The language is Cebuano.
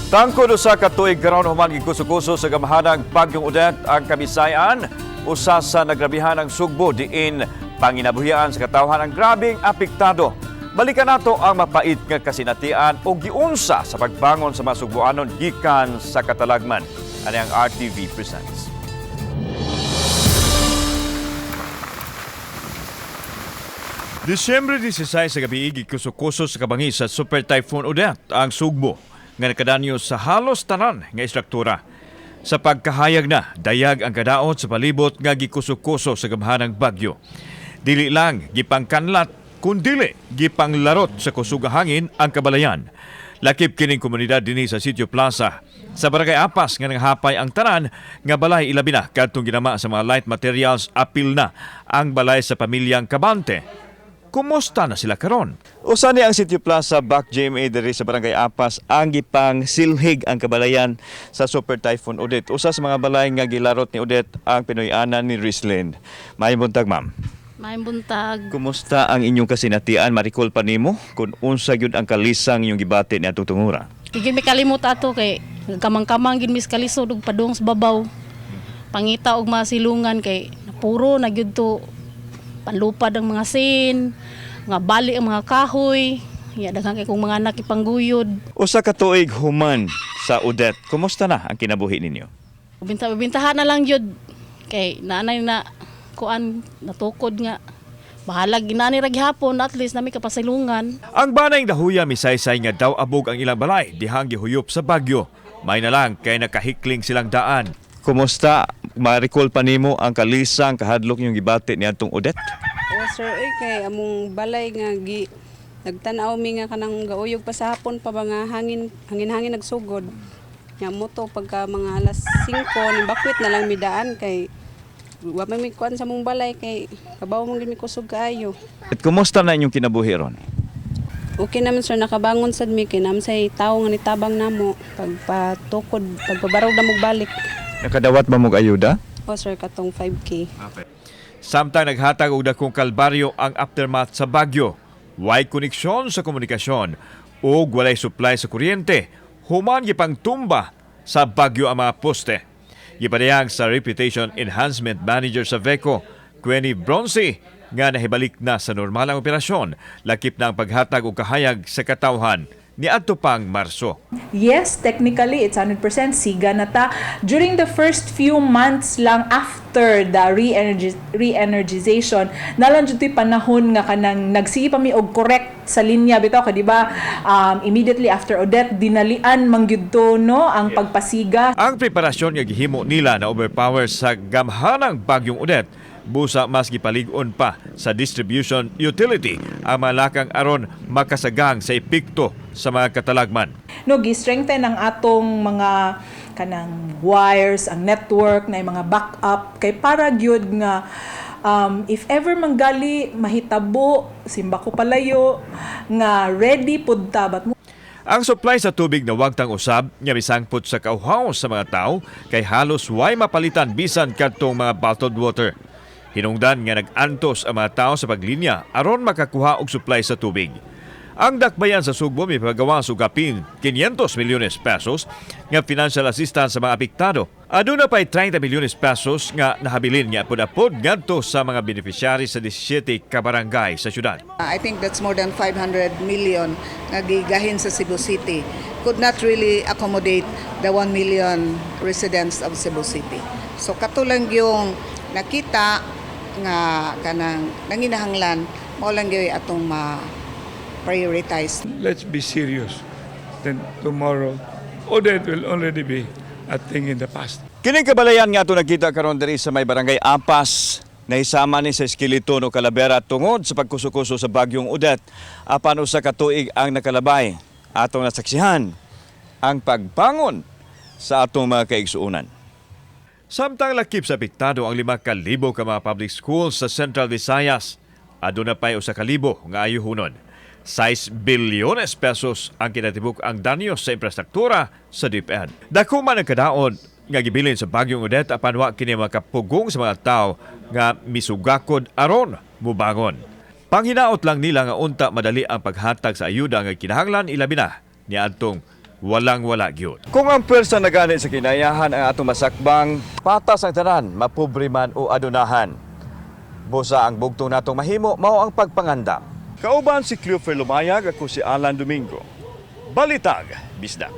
Tangkod 1 ka tuig karon human gikuso-kuso sa gamhanang bagyong Odette ang Kabisayan, usa sa nagrabihan ang Sugbo diin panginabuhian sa katawhan ang grabeng apektado. Balikan nato ang mapait nga kasinatian o giunsa sa pagbangon sa mga Sugboanon gikan sa katalagman. Ani ang RTV Presents. Disyembre 16 sa gabi, gikuso-kuso sa kabangi sa Super Typhoon Odette ang Sugbo nga nakadanyo sa halos tanan nga istruktura. Sa pagkahayag na, dayag ang kadaot sa palibot nga gikuso-kuso sa gamhanang bagyo. Dili lang gipangkanlat kundili gipanglarot sa kusog nga hangin ang kabalayan. Lakip kining komunidad dinhi sa Sitio Plaza sa Barangay Apas nga nanghapay ang tanan nga balay, ilabi na kadtong ginama sa mga light materials, apil na ang balay sa pamilyang Kabante. Kumusta na sila karon? Usa ni ang Sitio Plaza Back GMA diri sa Barangay Apas ang gipang silhig ang kabalayan sa Super Typhoon Odette. Usa sa mga balay nga gilarot ni Odette ang Pinoy-anan ni Rislin. Maayong buntag, ma'am. Maayong buntag. Kumusta ang inyong kasinatian? Ma-recall pa nimo kung unsa gyud ang kalisang inyong gibati ni atong tungura? Di gyud mi kalimot ato kay kamang-kamang gyud mis kalisod og padung sa babaw. Pangita og masilungan kay puro na gyud to, panlupad ang mga sin, nga bali ang mga kahoy. Ya daghan kay kong mga anak ipangguyod. 1 ka tuig human sa Odette, kumusta na ang kinabuhi ninyo? Binta bintahan na lang gyud kay naanay na kuan natukod nga bahalag ginani ra gihapon, at least nami kapasilungan. Ang banay dahuya misaysay nga daw abog ang ilang balay dihang gihuyop sa bagyo. May na lang kay nakahikling silang daan. Kumusta? Ma-recall pa nimo ang kalisang kahadlok yung gibati ni atong Odette? O sir, oy, kay among balay nga gi nagtan-aw mi nga kanang gauyog pa sa hapon pa ba nga hangin hangin-hangin nagsugod. Nga moto pagka mga alas 5 ni bakwit na lang mi daan kay wa man mi kuan sa among balay kay kabaw mo gyud mi kusog kaayo. At kumusta na inyong kinabuhi ron? Okay naman sir, nakabangon sad mi kay naman say tawo nga nitabang namo pagpatukod pagpabarog na mog balik. Nakadawat ba mog ayuda? O sir, katong 5K. Samtang naghatag og dakong kalbaryo ang aftermath sa bagyo, way koneksyon sa komunikasyon ug walay supply sa kuryente, human gipangtumba sa bagyo ang mga poste. Gipadayag sa Reputation Enhancement Manager sa VECO, Queenie Bronzy, nga nahibalik na sa normal ang operasyon, lakip na ang paghatag og kahayag sa katawhan niadto pang Marso. Yes, technically, it's 100% siga na ta. During the first few months lang after the re-energization, nalang jud to'y panahon nga kanang nagsige pa mi og correct sa linya bitaw ka, di ba? Immediately after Odette, dinalian man gyud to, no, ang pagpasiga. Ang preparasyon nga gihimo nila na overpower sa gamhanang bagyong Odette, busa mas gipalig-on pa sa distribution utility ang malakang aron makasagang sa epekto sa mga katalagman. No, gi-strengthen ang atong mga kanang wires, ang network na yung mga backup kay para gyud nga if ever manggali mahitabo simbako palayo nga ready pud ta but Ang supply sa tubig na wagtang usab nga misangpot sa kauhaw sa mga tao kay halos way mapalitan bisan kadtong mga bottled water. Hinungdan nga nag-antos ang mga tao sa paglinya aron makakuha og supply sa tubig. Ang dakbayan sa Sugbo mipagawa sa kapin 500 milyones pesos nga financial assistance sa mga apektado. Aduna pa'y 30 milyones pesos nga nahabilin nga apod-apod ngadto sa mga beneficiary sa 17 ka barangay sa syudad. I think that's more than 500 million nga gigahin sa Cebu City could not really accommodate the 1 million residents of Cebu City. So kato lang yung nakita nga kanang nanginahanglan, mao lang gyud atong ma prioritize. Let's be serious. Then tomorrow, Odette will already be a thing in the past. Kining kabalayan nga ato nakita karon diri sa may Barangay Apas, nahisama ni sa skeleton o kalabera tungod sa pagkuso-kuso sa bagyong Odette. Apan 1 ka tuig ang nakalabay. Atong nasaksihan ang pagbangon sa atong mga kaigsuonan. Samtang lakip sa apektado ang 5,000 ka mga public schools sa Central Visayas, aduna pa'y 1,000 nga ayuhunon. 6 bilyones pesos ang kinatibuk ang danyo sa infrastruktura sa DepEd. Dako man ang kadaon nga gibilin sa bagyong Odette apan wa kini makapugong sa mga tao nga misugakod aron mubangon. Panghinaot lang nila nga unta madali ang paghatag sa ayuda nga kinahanglan, ilabi na niadtong Walang wala gyud. Kung ang pwersa nagani sa kinayahan ang atong masakbang, patas ang tanan, mapobre man o adunahan. Busa ang bugtong natong mahimo mao ang pagpangandam. Kauban si Cleofer Lumayag, ako si Alan Domingo. Balitag, Bisdak.